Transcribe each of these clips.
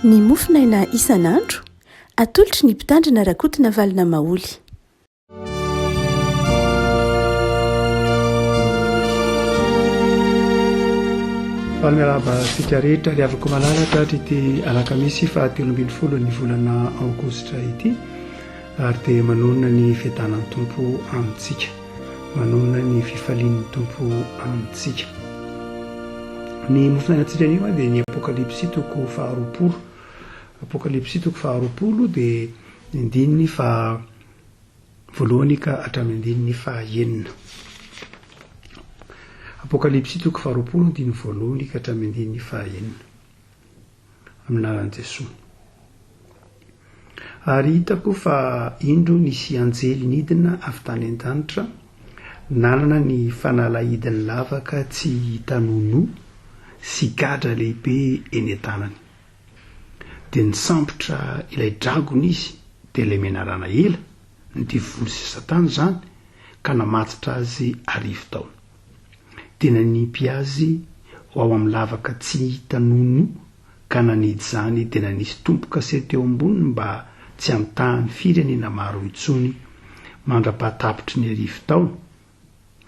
Ny mofonaina isan'andro, atolotry ny Mpitandrina Rakotonavalona Maholy. Faly miarahaba antsika rehetra ry havako malala tratry ity alakamisy faha 13 ny volana aogositra ity ary dia manonona ny fiadanan'ny Tompo amintsika. Manonona ny fifalian'ny Tompo amintsika. Ny mofonainantsika anio dia ny Apokalypsy toko faharoapolo. Apokalypsy toko faharoapolo dia ny andininy faha voalohany ka hatramin'ny andininy faha enina. Apokalypsy toko faharoapolo andininy voalohany ka hatramin'ny andininy faha enina. Amin'ny anaran'i Jesoa. Ary hitako fa indro nisy anjely nidina avy tany an-danitra, nanana ny fanalahidin'ny lavaka tsy hita nonoa sy gadra lehibe eny an-tanany. Dia nisambotra ilay dragona izy, dia ilay menarana ela, ny devoly sy Satana izany, ka namatotra azy arivotaona. Dia nanipy azy ho ao amin'ny lavaka tsy hita nonoa, ka nanidy izany dia nanisy tombo-kase teo amboniny mba tsy hamitahany firenena maro intsony mandra-pahatapitry ny arivotaona,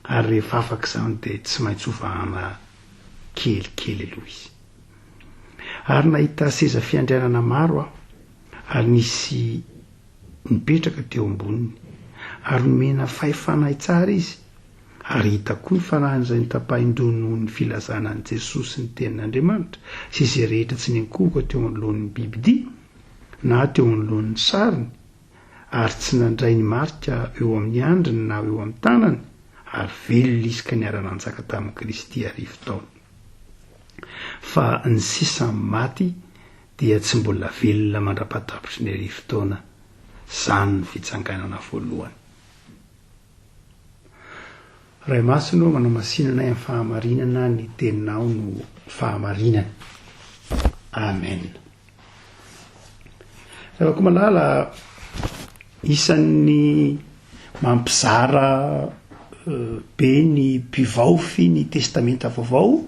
ary rehefa afaka izany dia tsy maintsy hovahana kelikely aloha izy. Ary nahita seza fiandrianana maro aho, ary nisy nipetraka teo amboniny, ary nomena fahefana hitsara izy, ary hita koa ny fanahin'izay notapahin-doha noho ny filazana an'i Jesoa sy ny Tenin'Andriamanitra, sy izay rehetra tsy niankohoka teo anoloan'ny bibidia, na teo anoloan'ny sariny, ary tsy nandray ny marika eo amin'ny handriny na eo amin'ny tanany, ary velona izy ka niara-nanjaka tamin'i Kristy arivotaona. Fa ny sisa amin'ny maty dia tsy mbola velona mandra-pahatapitry ny arivotaona, izany ny fitsanganana voalohany. Ray Masina ô, manamasina anay amin'ny fahamarinana, ny Teninao no fahamarinana. Amen. Ravako malala, isan'ny mampizara eh, be ny mpivaofy ny Testamenta Vaovao,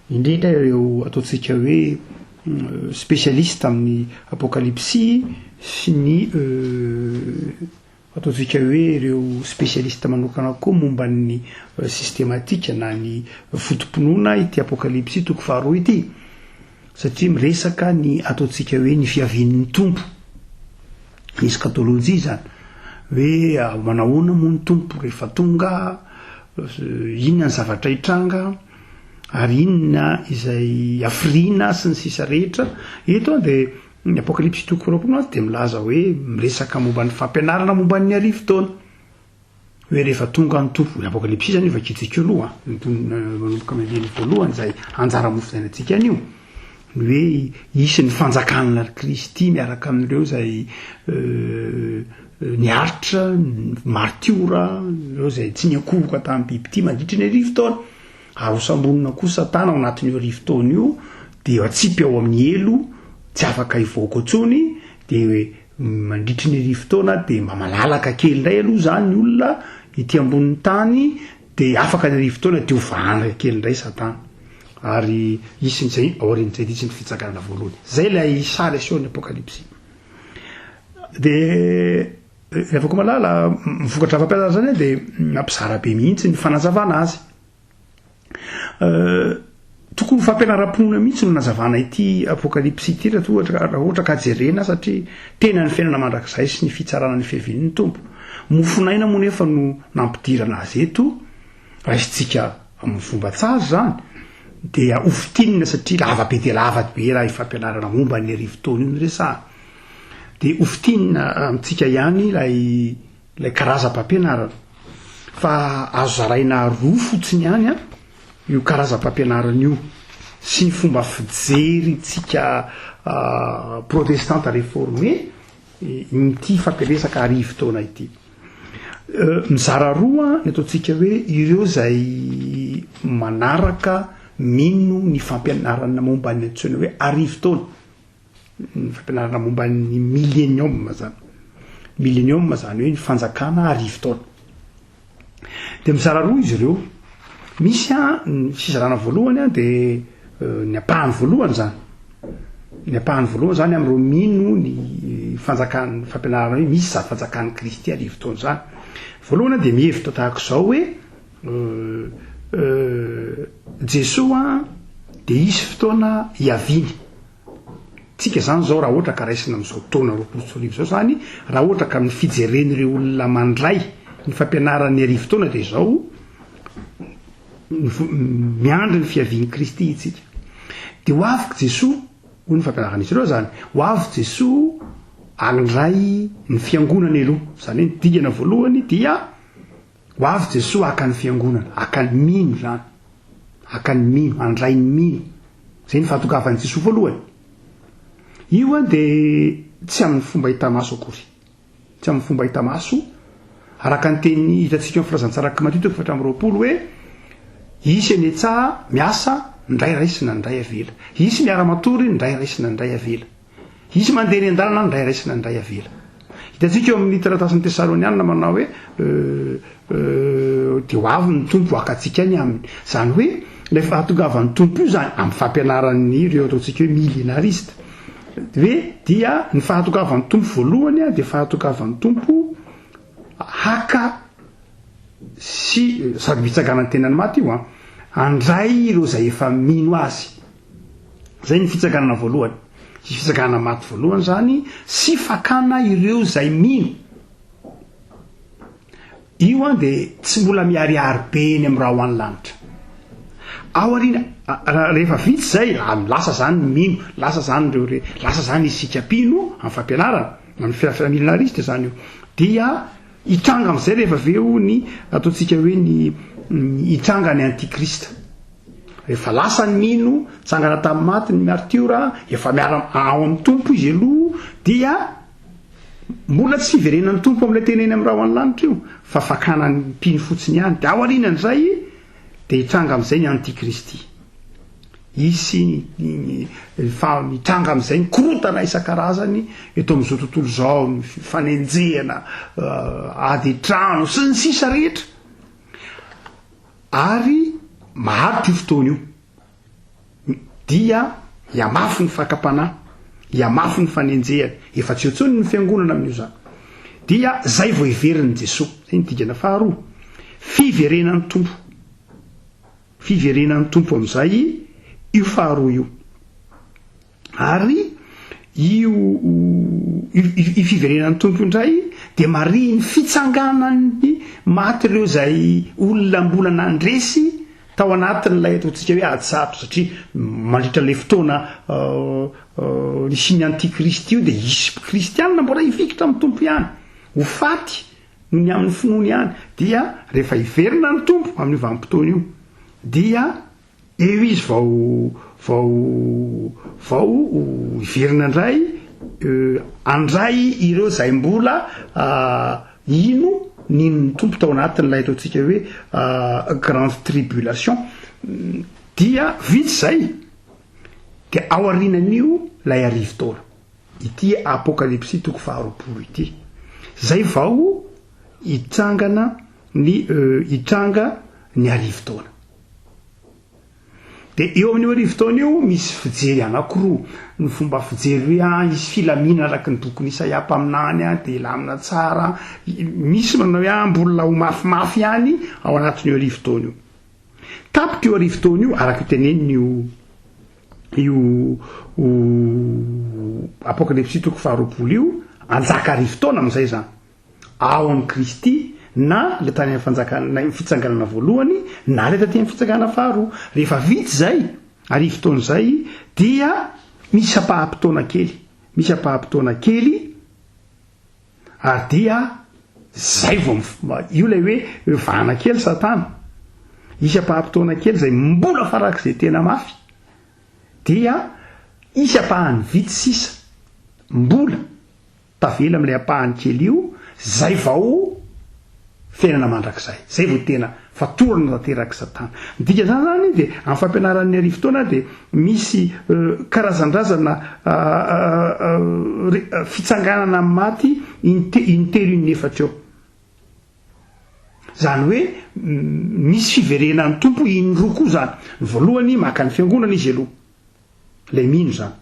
indrindra ireo ataontsika hoe eh, spécialiste amin'ny Apokalypsy sy ny eh, Ataontsika hoe ireo spécialiste manokana koa momba ny systématique na ny foto-pinoana ity Apokalypsy toko faharoa ity, satria miresaka ny ataontsika hoe ny fiavian'ny Tompo, ny eschatologie izany, hoe manahoana moa ny Tompo rehefa tonga, inona ny zavatra hitranga, ary inona izay hafiriana sy ny sisa rehetra. Eto dia Ny Apokalypsy toko 20 mantsy dia milaza hoe miresaka momba ny fampianarana momba ny arivotaona. Hoe rehefa tonga ny Tompo, ny Apokalypsy izany vakintsika io aloha, manomboka amin'ny andininy voalohany izay anjara mofonainantsika anio. Ny hoe hisy ny fanjakana Kristy miaraka amin'ireo izay niaritra, ny martiora, ireo izay tsy niankohoka tamin'ny bibidia mandritra ny arivotaona. Ary ho sambonina koa Satana ao anatin'io arivotaona io, dia atsipy ao amin'ny helo, tsy afaka hivoaka intsony, dia mandritry ny arivotaona dia mba malalaka kely indray aloha izany ny olona ety ambonin'ny tany, dia afaka ny arivotaona dia ho vahana kely indray Satana. Ary hisy izay aorian'izay dia hisy ny fitsanganana voalohany. Izay ilay sary asehon'ny Apokalypsy. Dia ry havako malala, ny vokatra fampianarana izany dia mampizara be mihitsy ny fanazavana azy. Tokony ho fampianaram-pinoana mihitsy no nazavana ity Apokalypsy ity raha toa raha ohatra ka jerena satria tena ny fiainana mandrakizay sy ny fitsarana ny fiavian'ny Tompo. Mofon'aina moa nefa no nampidirana azy eto, raisintsika amin'ny fomba tsara izany, dia ho fintinina satria lava be dia lava be raha io fampianarana momba ny arivotaona io no resahana. Dia ho fintinina amintsika ihany ilay Ilay karazam-pampianarana. Fa azo zaraina roa fotsiny ihany an, io karazam-pampianarana io sy ny fomba fijerintsika protestanta réformé ity fampiresaka arivotaona ity. Mizara roa ny ataontsika hoe ireo izay manaraka mino ny fampianarana momba ny antsoina hoe arivotaona. Ny fampianarana momba ny millenium zany. Millenium zany hoe ny fanjakana arivotaona. De mizara roa izy ireo. Misy an, ny fizarana voalohany an de ny ampahany voalohany zany. Ny ampahany voalohany izany amin'ireo mino ny fanjakan'ny fampianarana hoe misy izany fanjakan'i Kristy arivotaona izany. Voalohany dia mihevitra tahaka izao hoe Jesoa dia hisy fotoana hiaviany. Tsika izany izao raha ohatra ka raisina amin'izao taona 2020 izao izany, raha ohatra ka amin'ny fijeren'ireo olona mandray ny fampianaran'ny arivotaona dia izao, Miandry ny fiavian'i Kristy itsika. Dia ho avy Jesoa, hoy ny fampianaran'izy ireo izany, ho avy Jesoa handray ny fiangonana aloha. Izany hoe ny dingana voalohany dia ho avy Jesoa haka ny fiangonana, haka ny mino izany. Haka ny mino, handray ny mino. Izay ny fahatongavan'i Jesoa voalohany. Io dia tsy amin'ny fomba hita maso akory. Tsy amin'ny fomba hita maso, araka ny teny hitantsika ao amin'ny Filazantsaran'i Matio toko faha 24 hoe, Hisy eny an-tsaha miasa, ny iray raisina, ny iray avela. Hisy miara-matory, ny iray raisina, ny iray avela. Hisy mandeha eny an-dalana, ny iray raisina, ny iray avela. Hitantsika eo amin'ny taratasin'ny Tesalonianina manao hoe, Dia ho avy ny Tompo haka antsika any aminy. Izany hoe, ilay fahatongavan'ny Tompo io izany, amin'ny fampianaran'ireo ataontsika hoe millénariste, Hoe dia ny fahatongavan'ny Tompo voalohany dia fahatongavan'ny Tompo haka sy sady mitsanganan'ny tenany maty io an, handray ireo izay efa mino azy. Izay ny fitsanganana voalohany. Ny fitsanganana maty voalohany izany sy fakana ireo izay mino. Io an dia tsy mbola miharihary be eny amin'ny rahona lanitra. Ao aoriana, rehefa vita izay, lasa izany ny mino, lasa izany ireo re, lasa izany isika mpino amin'ny fampianarana, amin'ny fiafiamillenariste izany io, dia hitranga amin'izay rehefa avy eo ny ataontsika hoe ny hitranga ny antikrista. Rehefa lasa ny mino, tsangana tamin'ny maty ny martiora, efa miara ao amin'ny Tompo izy aloha, dia Mbola tsy fiverenan'ny Tompo amin'ilay teny eny amin'ny rahon'ny lanitra io, fa fakana ny mpino fotsiny ihany. Dia ao aorianan'izay dia hitranga amin'izay ny antikristy. Hisy ny fa hitranga amin'izay ny korontana isan-karazany eto amin'izao tontolo izao, ny fanenjehana, ady an-trano sy ny sisa rehetra. Ary maharitra io fotoana io. Dia hihamafy ny fakam-panahy, hihamafy ny fanenjehana, efa tsy eo intsony ny fiangonana amin'io izany. Dia zay vao heverin'i Jesoa. Zay ny dingana faharoa. Fiverenan'ny Tompo. Fiverenan'ny Tompo amin'izay io faharoa io. Ary io io fiverenan'ny Tompo indray dia marihin'ny fitsanganan'ny maty ireo izay olona mbola nandresy tao anatin'ilay ataontsika hoe ady sarotra, satria mandritra ilay fotoana nisian'ny antikristy io dia hisy kristianina mbola hifikitra amin'ny Tompo ihany, ho faty noho ny amin'ny finoany ihany, dia rehefa hiverina ny Tompo amin'io vanim-potoana io dia Eo izy vao vao vao hiverina indray handray ireo izay mbola hino nino ny Tompo tao anatin'ilay ataontsika hoe grande tribulation. Dia vita izay dia ao aorianan'io ilay arivotaona. Ity Apokalypsy toko faharoapolo ity. Izay vao hitsangana ny hitranga ny arivotaona. Dia eo amin'io arivotaona io misy fijery anankiroa, ny fomba fijery hoe ah hisy filaminana araka ny bokin'i Isaia mpaminany ah dia hilamina tsara, misy manao hoe ah mbola ho mafimafy ihany ao anatin'io arivotaona io. Tapitra io arivotaona io araka io tenenin'io io Apokalypsy toko faharoapolo io, hanjaka arivotaona amin'izay izany. ao amin'i Kristy na ilay tany amin'ny fanjakana fitsanganana voalohany na ilay taty amin'ny fitsanganana faharoa. Rehefa vita izay arivotaona izay dia misy ampaham-potoana kely, misy ampaham-potoana kely ary dia zay vao io ilay hoe vahana kely Satana. Hisy ampaham-potoana kely izay mbola farak'izay tena mafy dia hisy ampahany vitsy sisa mbola Tavela amin'ilay ampahany kely io, zay vao fiainana mandrakizay, zay vao tena fatorana tanterak'i Satana. Ny dikan'izany zany dia amin'ny fampianaran'ny arivotaona dia misy karazandrazana fitsanganana amin'ny maty intelo inefatra eo. Izany hoe misy fiverenan'ny Tompo indroa koa izany. Ny voalohany maka ny fiangonana izy aloha. Ilay mino izany.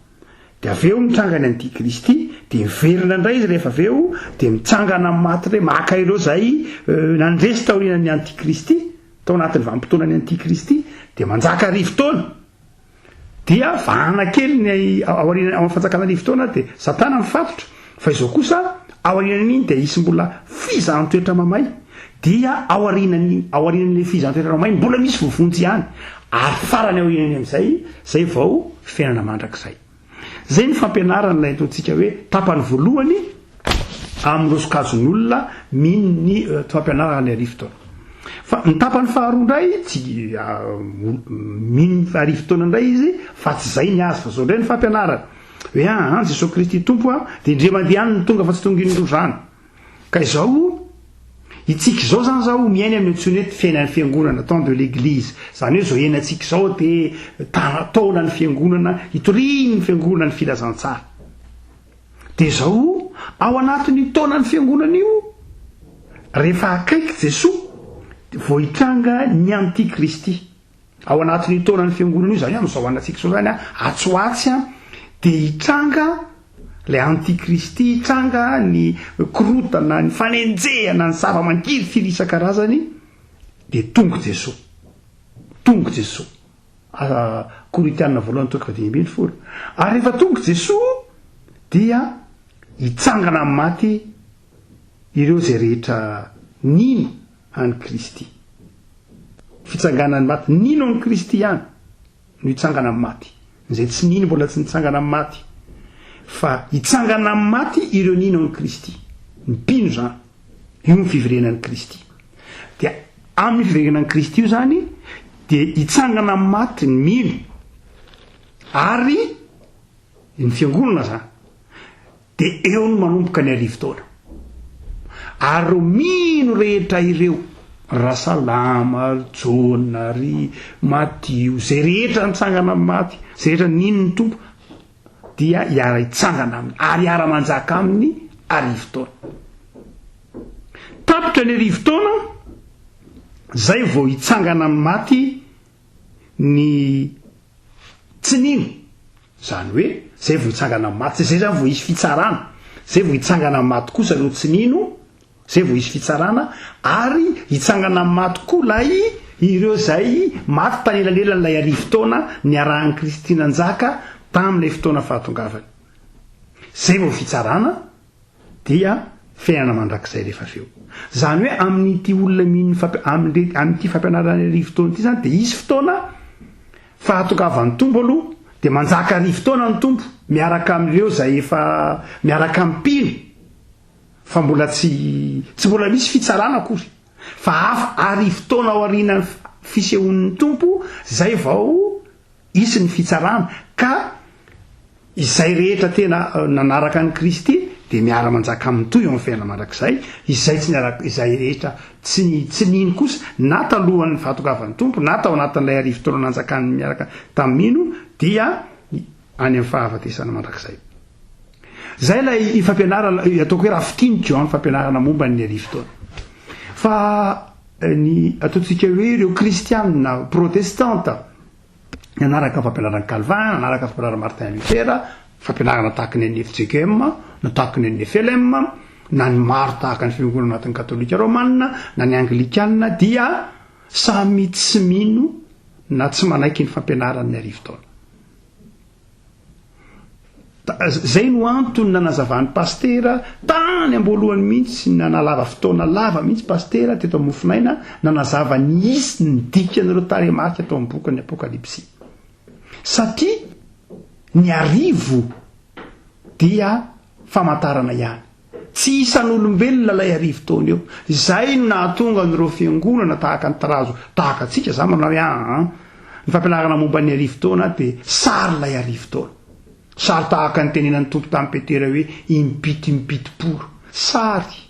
Dia avy eo mitranga ny antikristy, dia miverina indray izy rehefa avy eo, dia mitsangana amin'ny maty indray, maka ireo izay nandresy taorian'ny antikristy, tao anatin'ny vanim-potoanan'ny antikristy, dia manjaka arivotaona. Dia vahana kely ny aoriana ao amin'ny fanjakana arivotaona dia Satana mifatotra, fa izao kosa aorianan'iny dia hisy mbola fizahan-toetra mamay, dia aorianan'iny aorianan'ilay fizahan-toetra mamay mbola misy voavonjy ihany, ary farany aorianany amin'izay izay vao fiainana mandrakizay. Izay ny fampianarana ilay ataontsika hoe tapany voalohany amin'ireo sokajin'olona mino ny fampianarana ny arivotaona. Fa ny tapany faharoa indray tsy mino ny arivotaona indray izy fa tsy izay ny azy fa izao indray ny fampianarana hoe aa Jesoa Kristy Tompo a dia indray mandeha ihany no tonga fa tsy tonga indroa izany. Ka izao, itsika izao zany zao miaina amin'ny antsoina hoe fiainan'ny fiangonana, temps de l'église. Izany hoe izao iainantsika izao dia taonan'ny fiangonana, hitorian'ny fiangonana ny filazantsara. Dia izao, ao anatin'io taonan'ny fiangonana io, rehefa akaiky Jesoa, vao hitranga ny antikristy. Ao anatin'io taonan'ny fiangonana io, izany hoe amin'izao anantsika izao izany, atsy ho atsy, dia hitranga ilay antikristy, hitranga ny korontana, ny fanenjehana, ny zava-mangirifiry isan-karazany, dia tonga Jesoa. Tonga Jesoa. Korintiana voalohany toko faha-15. Ary rehefa tonga Jesoa, dia hitsangana amin'ny maty ireo izay rehetra nino an'i Kristy. Fitsanganan'ny maty. Nino an'i Kristy ihany no hitsangana amin'ny maty. Izay tsy nino mbola tsy nitsangana amin'ny maty. Fa hitsangana amin'ny maty ireo nino an'i Kristy. Ny mpino izany. Io ny fiverenan'i Kristy. Dia amin'ny fiverenan'i Kristy io izany dia hitsangana amin'ny maty ny mino. Ary ny fiangonana izany. Dia eo no manomboka ny arivotaona. Ary ireo mino rehetra ireo, ry Rasalama, ry Jaona, ry Matio, izay rehetra nitsangana amin'ny maty, izay rehetra nino ny Tompo, dia hiara-hitsangana aminy, ary hiara-manjaka aminy arivotaona. Tapitra ny arivotaona, izay vao hitsangana amin'ny maty ny tsy nino. Izany hoe, izay vao hitsangana amin'ny maty, izay izany vao hisy fitsarana, izay vao hitsangana amin'ny maty kosa ireo tsy nino, izay vao hisy fitsarana, ary hitsangana amin'ny maty koa ilay ireo izay maty tanelanelan'ilay arivotaona niarahan'i Kristy nanjaka tamin'ilay fotoana fahatongavany. Izay vao fitsarana dia fiainana mandrakizay rehefa avy eo. Izany hoe amin'ity olona mino ny fampi- amin'ire- amin'ity fampianarana arivotaona ity izany dia hisy fotoana Fahatongavan'ny Tompo aloha dia manjaka arivotaona ny Tompo miaraka amin'ireo izay efa miaraka amin'ny mpino fa mbola tsy tsy mbola misy fitsarana akory fa hafa arivotaona aorianan'ny fisehoan'ny Tompo izay vao hisy ny fitsarana ka Izay rehetra tena nanaraka an'i Kristy dia miara-manjaka aminy toy eo amin'ny fiainana mandrakizay, izay tsy niaraka, izay rehetra tsy tsy nino kosa na talohan'ny fahatongavan'ny Tompo na tao anatin'ilay arivotaona nanjakany miaraka tamin'ny mino dia any amin'ny fahafatesana mandrakizay. Izay ilay fampianarana, ataoko hoe raha fintiniko an, fampianarana momba ny arivotaona. Fa ny ataontsika hoe ireo kristianina protestanta, Nanaraka ny fampianaran'i Calvin, nanaraka ny fampianaran'i Martin Luther, fampianarana tahaka ny an'ny fjkm, na tahaka ny an'ny flm, na ny maro tahaka ny fiangonana anatin'ny katolika romana, na ny anglikana, dia samy tsy mino na tsy manaiky ny fampianaran'ny arivotaona. Zay no antony nanazavan'i Pasitera tany amboalohany mihitsy, nanalava fotoana lava mihitsy Pasitera teto amin'ny Mofonaina nanazava ny hisy ny dikan'ireo tarehimarika tao amin'ny bokin'ny Apokalypsy. Satria ny arivo dia famantarana ihany. Tsy isan'olombelona ilay arivotaona eo. Izay no nahatonga an'ireo fiangonana tahaka ny tarazo tahaka antsika, za manao hoe aa. Ny fampianarana momba ny arivotaona dia sary ilay arivotaona. Sary tahaka ny tenenan'ny Tompo tamin'i Petera hoe impito impitopolo. Sary.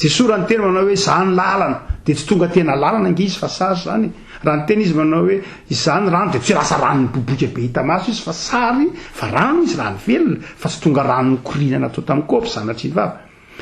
Jesoa raha niteny manao hoe izaho ny lalana dia tsy tonga tena lalana ange izy fa sary izany e. Raha niteny izy manao hoe izaho ny rano dia tsy hoe lasa rano miboiboika be hita maso izy fa sary fa rano izy, rano velona fa tsy tonga rano nikoriana natao tamin'ny kaopy sanatria ny vava.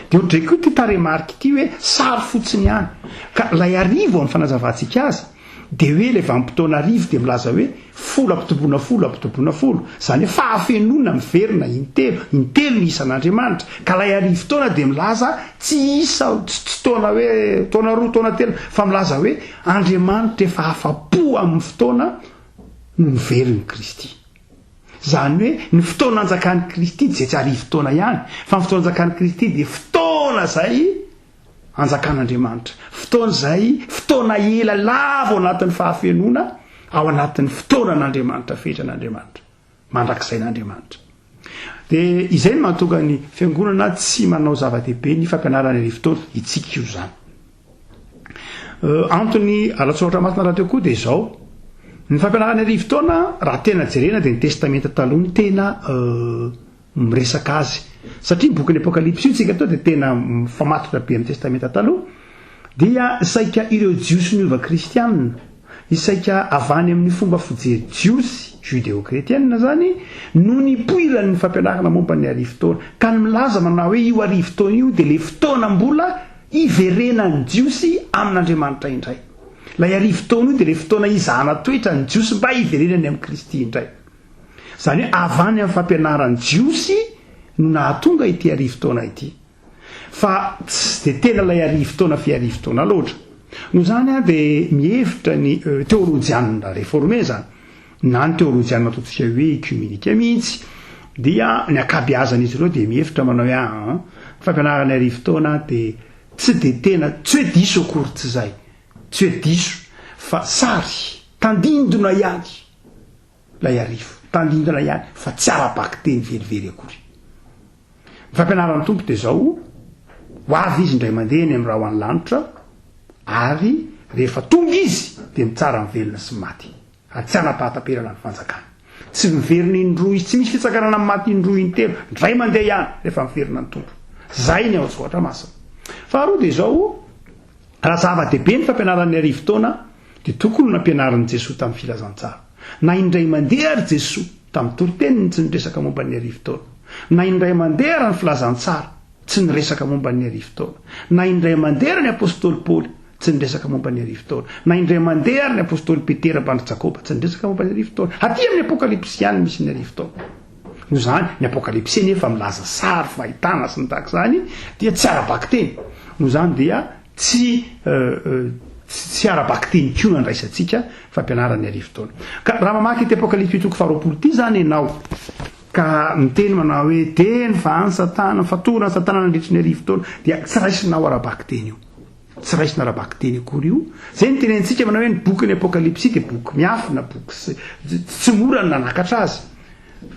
Dia ohatr'izay koa ity tarehimarika ity hoe sary fotsiny ihany. Ka ilay arivo amin'ny fanazavantsika azy. Dia hoe ilay vanim-potoana arivo dia milaza hoe folo ampitomboina folo ampitomboina folo. Izany hoe fahafenoana miverina intelo, intelo ny isan'Andriamanitra. Ka ilay arivo taona dia milaza tsy isa, tsy taona hoe taona roa, taona telo, fa milaza hoe Andriamanitra efa afa-po amin'ny fotoana no niverin'i Kristy. Izany hoe ny fotoana anjakan'i Kristy dia tsy arivo taona ihany, fa ny fotoana anjakan'i Kristy dia fotoana izay anjakan'Andriamanitra. Fotoana izay, fotoana ela lava ao anatin'ny fahafenoana, ao anatin'ny fotoanan'Andriamanitra, fetran'Andriamanitra, mandrakizain'Andriamanitra. Dia izay no mahatonga ny fiangonana tsy manao zava-dehibe ny fampianarana arivo taona, itsika io izany. Euh, antony ara-tsoratra masina rahateo koa dia izao, ny fampianarana arivo taona raha tena jerena dia ny testamenta taloha no tena euh, miresaka azy. Satria ny bokin'ny Apokalypsy io tsika teo dia tena mifamatotra be amin'ny Testamenta Taloha, dia saika ireo Jiosy niova kristianina, saika avy any amin'ny fomba fijery jiosy, judéo-chrétienne, izany, no nipoiran'ny fampianarana momba ny arivotaona. Ka ny milaza manao hoe io arivotaona io dia ilay fotoana mbola hiverenan'ny Jiosy amin'Andriamanitra indray. Ilay arivotaona io dia ilay fotoana hizahana toetra ny Jiosy mba hiverenany amin'i Kristy indray. Izany hoe avy any amin'ny fampianaran'ny Jiosy no nahatonga ity arivotaona ity. Fa tsy dia tena ilay arivotaona fiarivotaona loatra. Noho izany dia mihevitra ny teolojianina reforme izany, na ny teolojianina ataontsika hoe ecumenika mihitsy, dia ny ankabeazan'izy ireo dia mihevitra manao hoe aa, ny fampianarana arivotaona dia tsy dia tena, tsy hoe diso akory tsy izay, tsy hoe diso, fa sary, tandindona ihany. Ilay arivo. Tandindona ihany fa tsy ara-bakiteny velively akory. Ny fampianaran'ny Tompo dia izao, ho avy Izy indray mandeha eny amin'ny rahona lanitra, ary rehefa tonga Izy dia mitsara ny velona sy ny maty, ary tsy hanam-pahataperana ny fanjakany. Tsy miverina indroa Izy, tsy misy fitsanganana amin'ny maty indroa intelo, indray mandeha ihany rehefa miverina ny Tompo. Izay ny ao an-tsoratra masina. Faharoa dia izao, raha zava-dehibe ny fampianaran'ny arivo taona, dia tokony ho nampianarin'i Jesoa tamin'ny filazantsara. Na indray mandeha ary Jesoa, tamin'ny toriteniny tsy niresaka momba ny arivo taona. Na indray mandeha ary ny filazantsara tsy niresaka momba ny arivo taona. Na indray mandeha ary ny apostoly Paoly tsy niresaka momba ny arivo taona. Na indray mandeha ary ny apostoly Petera mbandry Jakoba tsy niresaka momba ny arivo taona. Aty amin'ny Apokalypsy ihany misy ny arivo taona. Noho izany, ny Apokalypsy anefa milaza sary, fahitana sy ny tahaka izany dia tsy ara-bakiteny. Noho izany dia Tsy tsy ara-bakiteny koa no andraisantsika fampianaran'ny arivo taona. Ka raha mamaky ity Apokalypsy toko faharoapolo ity izany ianao, ka miteny manao hoe teny fa any Satana, fatorana Satana nandritry ny arivo taona, dia tsy raisinao ara-bakiteny io. Tsy raisina ara-bakiteny akory io. Izay no tenentsika manao hoe ny bokin'ny Apokalypsy dia boky miafina, boky tsy mora ny nanakatra azy.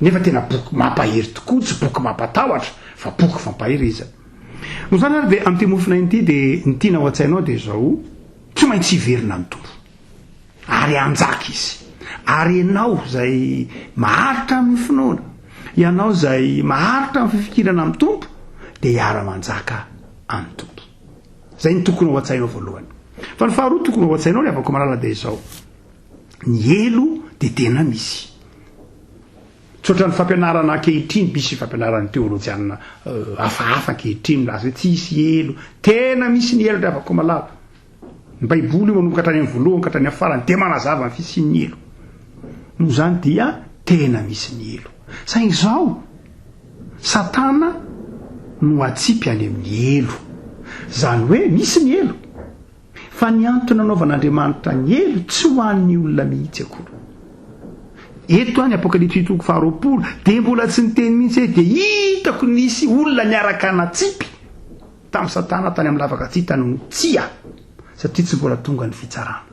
Nefa tena boky mampahery tokoa, tsy boky mampatahotra, fa boky fampaherezana. Noho izany ary dia amin'ity mofonaina ity dia ny tiana ao an-tsainao dia izao, tsy maintsy hiverina ny Tompo. Ary hanjaka Izy. Ary ianao izay maharitra amin'ny finoana, ianao izay maharitra amin'ny fifikirana amin'ny Tompo, dia hiara-manjaka amin'ny Tompo. Izay no tokony ao an-tsainao voalohany. Fa ny faharoa tokony ao an-tsainao ry havako malala dia izao, ny helo dia tena misy. Tsy ohatran'ny fampianarana ankehitriny, misy fampianaran'ny teolojianina hafahafa ankehitriny milaza hoe tsy hisy helo. Tena misy ny helo ry havako malala. Ny Baiboly io manomboka hatrany amin'ny voalohany ka hatrany amin'ny farany dia manazava ny fisian'ny helo. Noho izany dia tena misy ny helo. Saingy izao, Satana no atsipy any amin'ny helo. Izany hoe misy ny helo. Fa ny antony nanaovan'Andriamanitra ny helo tsy ho an'ny olona mihitsy akory. Eto any Apokalypsy toko faharoapolo dia mbola tsy niteny mihitsy hoe dia hitako nisy olona niaraka natsipy tamin'i Satana tany amin'ny lavaka tsy hita nono. Tsia, satria tsy mbola tonga ny fitsarana.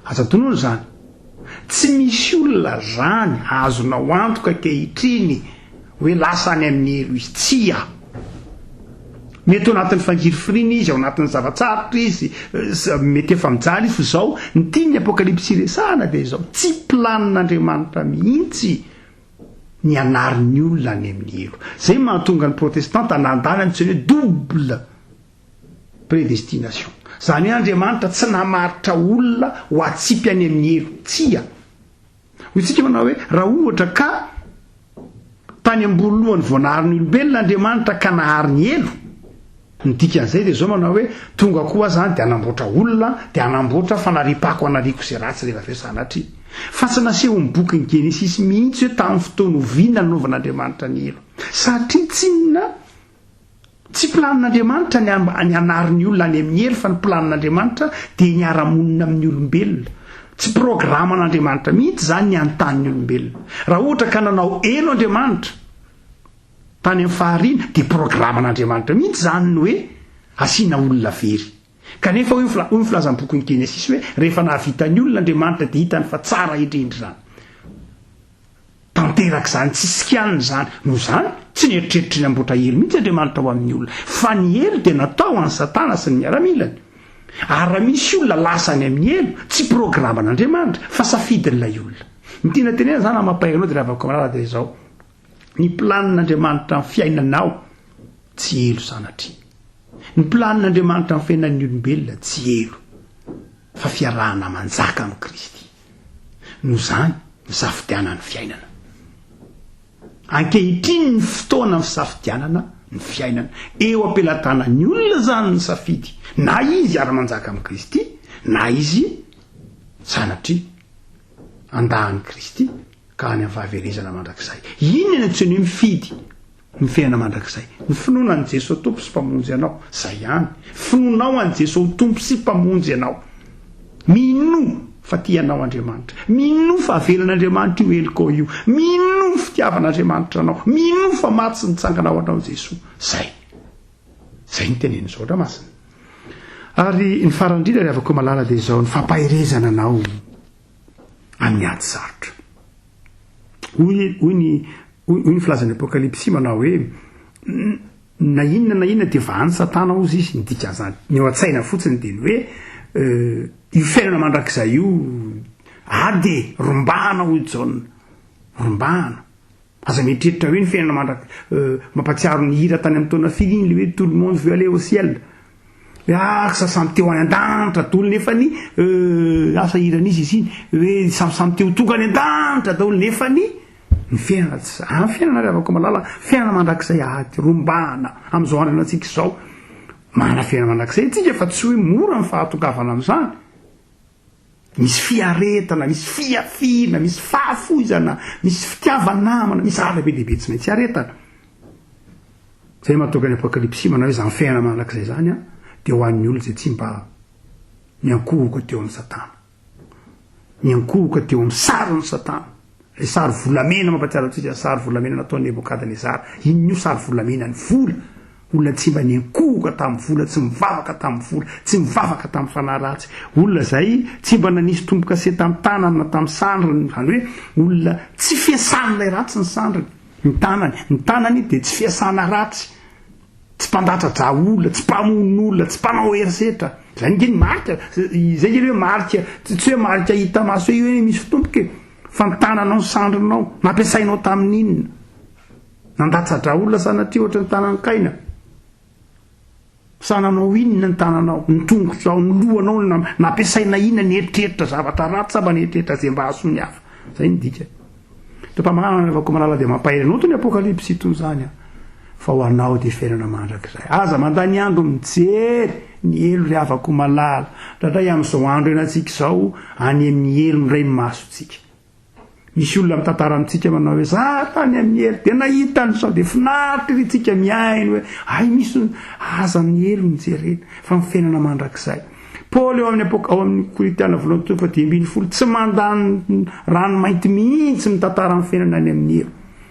Aza adinoina izany. Tsy misy olona izany azonao antoka ankehitriny hoe lasa any amin'ny helo izy. Tsia. Mety ao anatin'ny fangirifiriana izy, ao anatin'ny zava-tsarotra izy, mety efa mijaly izy, fa izao, ny tian'ny Apokalypsy resahana dia izao, tsy planin'Andriamanitra mihitsy ny hanary ny olona any amin'ny helo. Izay no mahatonga ny protestanta nandany antsoina hoe double Prédestination. Izany hoe Andriamanitra tsy namaritra olona ho atsipy any amin'ny helo. Tsia. Hoy isika manao hoe raha ohatra ka tany am-boalohany vao nahary ny olombelona Andriamanitra ka nahary ny helo. Ny dikan'izay dia izao manao hoe, tonga koa aho izany dia hanamboatra olona, dia hanamboatra fanariam-pako hanariako izay ratsy rehefa avy eo sanatria. Fa tsy nasehon'ny bokin'ny Genesisy mihitsy hoe tamin'ny fotoana oviana nanaovan'Andriamanitra ny helo. Satria tsinona, tsy planin'Andriamanitra ny ny hanary ny olona any amin'ny helo fa ny planin'Andriamanitra dia ny hiara-monina amin'ny olombelona. Tsy programan'Andriamanitra mihitsy izany ny hanontany ny olombelona. Raha ohatra ka nanao helo Andriamanitra, Tany amin'ny fahariana dia programan'Andriamanitra mihitsy izany ny hoe asiana olona very. Kanefa hoy ny hoy ny filazan'ny bokin'ny Genesisy hoe rehefa nahavita ny olona Andriamanitra dia hitany fa tsara indrindra izany. Tanteraka izany, tsy sikianina izany. Noho izany, tsy nieritreritra ny hamboatra helo mihitsy Andriamanitra ho amin'ny olona. Fa ny helo dia natao ho an'i Satana sy ny miaramilany. Ary raha misy olona lasa any amin'ny helo, tsy programan'Andriamanitra, fa safidin'ilay olona. Ny tiana tenena izany hamapahery anao dia ry havako malala dia izao. Ny planin'Andriamanitra amin'ny fiainanao tsy helo sanatria. Ny planin'Andriamanitra amin'ny fiainan'ny olombelona tsy helo, fa fiarahana manjaka amin'i Kristy. Noho izany, misafidiana ny fiainana. Ankehitriny ny fotoana fisafidianana ny fiainana. Eo am-pelatanan'ny olona izany ny safidy, na izy hiara-manjaka amin'i Kristy, na izy sanatria handà an'i Kristy. ka any amin'ny fahaverezana mandrakizay. Inona no antsoiny hoe mifidy ny fiainana mandrakizay? Ny finoana an'i Jesoa Tompo sy Mpamonjy anao. Izay ihany. Finoanao an'i Jesoa ho Tompo sy Mpamonjy anao. Minoa fa tia anao Andriamanitra. Minoa fa avelan'Andriamanitra io helokao io. Minoa ny fitiavan'Andriamanitra anao. Minoa fa maty sy nitsangana ho anao Jesoa. Izay. Izay no tenenin'ny Soratra Masina. Ary ny farany indrindra ry havako malala dia izao, ny fampaherezana anao. amin'ny ady sarotra. Hoy, hoy ny, hoy, hoy ny filazan'ny Apokalypsy manao hoe, na inona na inona dia vahan'i Satana hozy izy, ny dikan'izany, ny ao an-tsaina fotsiny dia ny hoe, euh, io fiainana mandrakizay io, ady e, rombahana hoy Jaona, rombahana. Aza mieritreritra hoe ny fiainana mandrak mampatsiaro ny hira tany amin'ny taona firy iny le hoe tout le monde veut aller au ciel. Hoe ah sa samy te ho any an-danitra daholo nefa ny asa hiran'izy izy iny hoe samy samy te ho tonga any an-danitra daholo nefa ny ny fiainana tsy zany fiainana ry havako malala fiainana mandrakizay ady rombahana amin'izao andro antsika izao manana fiainana mandrakizay isika fa tsy hoe mora ny fahatongavana amin'izany. Misy fiaretana, misy fihafiana, misy fahafoizana, misy fitiava-namana, misy zavatra be dia be tsy maintsy iaretana. Izay mahatonga ny Apokalypsy manao hoe izany fiainana mandrakizay izany an, dia ho an'ny olona izay tsy mba niankohoka teo amin'i Satana. Niankohoka teo amin'ny sarin'i Satana. Ilay sary volamena mampahatsiaro antsika ny sary volamena nataon'i Nebokadnezara. Inona io sary volamena? Ny vola. Olona tsy mba niankohoka tamin'ny vola, tsy mivavaka tamin'ny vola, tsy mivavaka tamin'ny fanahy ratsy. Olona izay tsy mba nanisy tombo-kase tamin'ny tanany na tamin'ny sandriny. Izany hoe olona tsy fiasan'ilay ratsy ny sandriny, ny tanany. Ny tanany dia tsy fiasana ratsy. Tsy mpandatsa-drà olona, tsy mpamono olona, tsy mpanao herisetra. Izay ange ny marika, izay ange ny hoe marika, tsy hoe marika hita maso hoe io anie misy fitomboka e. Fa ny tananao, ny sandrinao, nampiasainao tamin'ny inona? Nandatsa-drà olona sanatria ohatry ny tanan'i Kaina? Sa nanao inona ny tananao, ny tongotrao, ny lohanao, nampiasaina inona, nieritreritra zavatra ratsy sa mba nieritreritra izay mba hahasoa ny hafa? Izay ny dikany. Eto am-pamaranana ry Vakomalala dia mampahery anao itony Apokalypsy itony izany an! Fa ho anao dia fiainana mandrakizay. Aza mandany andro mijery ny helo ry havako malala. Indraindray amin'izao andro iainantsika izao, any amin'ny helo indray ny masontsika. Misy olona mitantara amintsika manao hoe za tany amin'ny helo dia nahita an'izao dia finaritra ery tsika mihaino hoe hay misy aza ny helo no jerena fa ny fiainana mandrakizay. Paoly ao amin'ny Apok ao amin'ny Korintiana voalohany toko faha 15 tsy mandany rano mainty mihitsy mitantara ny fiainana any amin'ny helo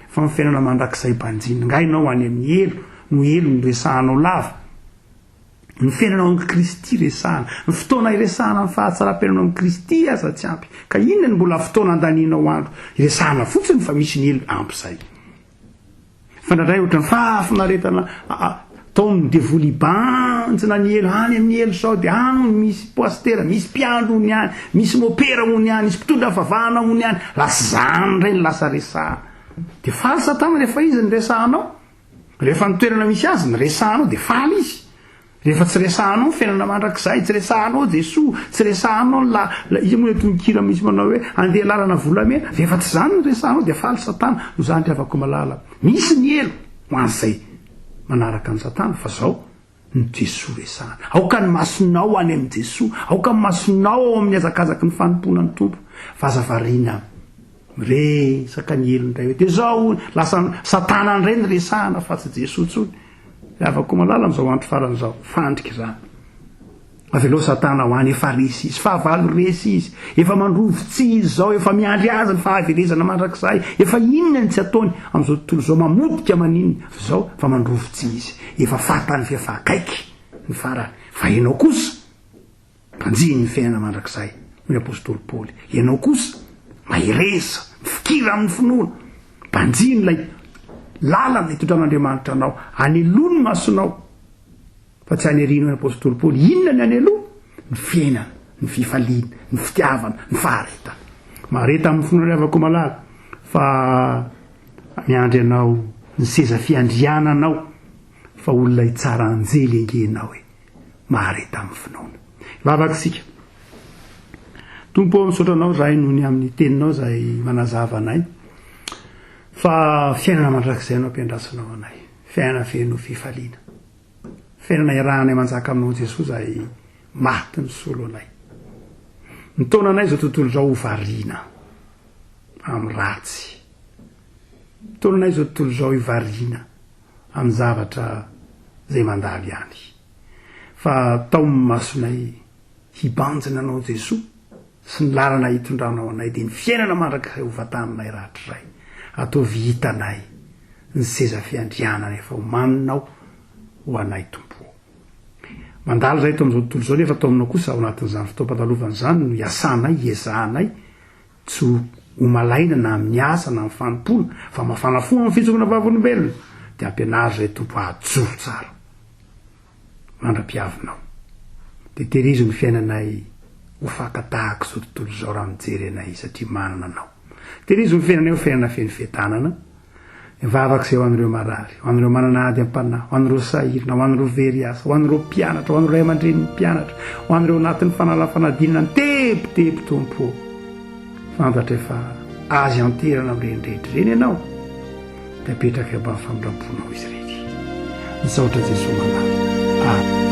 fa ny fiainana mandrakizay banjinina. Nga ianao any amin'ny helo no helo no resahanao lava? Ny fiainana ao amin'i Kristy resahana. Ny fotoana iresahana ny fahatsaram-piainana ao amin'i Kristy aza tsy ampy. Ka inona no mbola fotoana andanianao andro iresahana fotsiny fa misy ny helo ampy izay. Fa indraindray ohatran'ny fahafinaretana ataon'ny devoly hibanjina ny helo, any amin'ny helo sao dia any misy poastera, misy mpiandry hono any, misy mopera hono any, misy mpitondra fivavahana hono any. Lasa izany indray no lasa resahana. Dia faly Satana rehefa izy no resahanao. Rehefa ny toerana misy azy no resahanao dia faly izy. Rehefa tsy resahanao ny fiainana mandrakizay, tsy resahanao Jesoa, tsy resahanao ny la, la iza moa ilay tononkira misy manao hoe andeha lalana volamena, rehefa tsy izany no resahanao dia faly Satana. Noho izany ry havako malala, misy ny helo ho an'izay manaraka an'i Satana fa zao. Ny Jesoa resahana. Aoka ny masonao any amin'i Jesoa. Aoka ny masonao ao amin'ny hazakazaky ny fanompoana ny Tompo. Fa aza variana miresaka ny helo indray hoe dia izao lasa satana indray ny resahana fa tsy Jesoa intsony. Ry havako malala amin'izao andro farany izao, fandrika izany. Avelao satana ho any, efa resy izy, fahavalo resy izy, efa mandrovi-tsihy izy izao, efa miandry azy ny fahaverezana mandrakizay, efa inona ny tsy ataony amin'izao tontolo izao, mamotika maninona izao fa mandrovi-tsihy izy, efa fantany fa efa akaiky ny farany, fa ianao kosa mpanjihy ny fiainana mandrakizay, hoy ny apostoly Paoly, ianao kosa mahereza, mifikira amin'ny finoana, mpanjihy ilay lalana itondran'Andriamanitra anao, aneloa ny masonao. Fa tsy any aoriana hoy ny apostoly Paoly. Inona ny any aloha? Ny fiainana, ny fifaliana, ny fitiavana, ny faharetana. Mahareta amin'ny finoana ry havako malala fa miandry anao ny seza fiandriananao fa olona hitsara anjely ange ianao e. Mahareta amin'ny finoana. Hivavaka isika. Tompo ô, misaotra anao izahay noho ny amin'ny teninao izay manazava anay fa fiainana mandrakizay no ampiandrasanao anay. Fiainana feno fifaliana. Fiainana iarahanay manjaka aminao Jesoa izay maty nisolo anay. Mitaona anay izao tontolo izao ho variana amin'ny ratsy. Mitaona anay izao tontolo izao hivariana amin'ny zavatra izay mandalo ihany. Fa taomin'ny masonay hibanjina anao Jesoa sy ny lalana hitondranao anay dia ny fiainana mandrakizay ho vantaninay rahatrizay. Ataovy hitanay ny seza fiandrianana efa omaninao ho anay Tompo ô. Mandalo izahay eto amin'izao tontolo izao nefa ato aminao kosa ao anatin'izany fotoam-pandalovana izany no iasanay, iezahanay tsy ho malaina na amin'ny asa na amin'ny fanompoana fa mafana fo amin'ny fijoroana vavolombelona dia ampianaro izahay Tompo hahajoro tsara. mandra-piavinao. Dia tehirizo ny fiainanay ho faka-tahaka izao tontolo izao raha mijery anay satria manana Anao. Tehirizo ny fiainanay ho fiainana feno fiadanana. Mivavaka izay ho an'ireo marary, ho an'ireo manana ady am-panahy, ho an'ireo sahirana, ho an'ireo very asa, ho an'ireo mpianatra, ho an'ireo ray aman-drenin'ny mpianatra, ho an'ireo anatin'ny fanalafanadinana mitebiteby Tompo ô. Fantatray fa azy anterana amin'ireny rehetra ireny Ianao. Dia apetraka eo ambany famindram-ponao izy ireny. Misaotra Jesoa malala. Amen.